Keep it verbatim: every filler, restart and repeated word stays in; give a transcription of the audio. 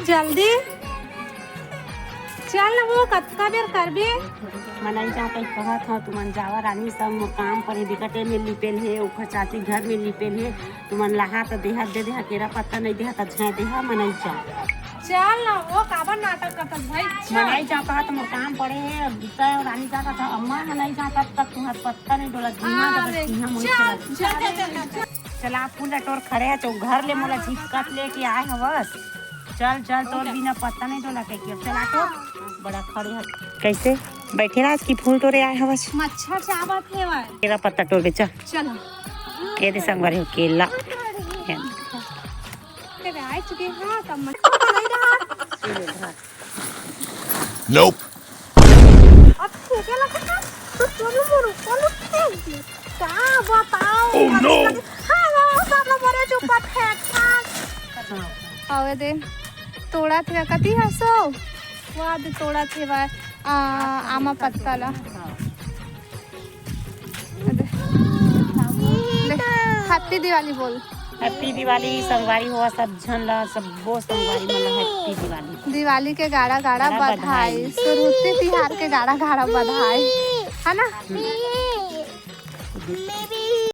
जल्दी चल ना, वो कतका बेर करबे। मनई जात हे कहत हव, तुमन जावा रानी, सब मोर काम पड़े, बिकटे में लिपेल हे, ओखर चाची घर में लिपेल हे, तुमन लहा त देहा, दे देहा, केरा पत्ता नहीं देहा त झै देहा, मनई जा। चल ना, वो काबर नाटक करत भाई, चल। मनई जा कहत मोर काम पड़े हे, अब तय रानी जा कहत, अम्मा मनई जा तब तक तुम्हार पत्ता नहीं डोला, धीमा अरे, जब धीमा मुझे चल, चला। चल, चल, चल, चल। चला फूल टटोर खड़े हे, तो घर ले मोला झिक्कत लेके आए हवस। चल चल, तोर बिना पत्ता नहीं डोला कहिके। अब चला टोर, बड़ा खड़े हे। कैसे बैठे रहा कि फूल टोरे आए हवस? मच्छर चाबत हे भाई। केरा पत्ता टोर के चल। चल। ये दे संगवारी हो केला। तेरे आए चुके हैं, तब मच्छर नहीं रहा। Nope। अब फेंके लगा था, तो चलो मोर ऊपर उठते हैं। का बताओ? Oh no! हाँ, हाँ, सब लोग बड़े चुप बैठे हैं। आवे दे, तोड़ा थे, कति हसो? वाह दे, तोड़ा थे भाई, आ, आमा पत्ता ला। दे, Happy दिवाली बोल। Happy दिवाली संगवारी हो, सब झन ला, सब्बो संगवारी मन ला Happy दिवाली। दिवाली के गाड़ा गाड़ा गाड़ा बधाई, बधाई। सुरहुत्ती तिहार के गाड़ा गाड़ा बधाई, है ना?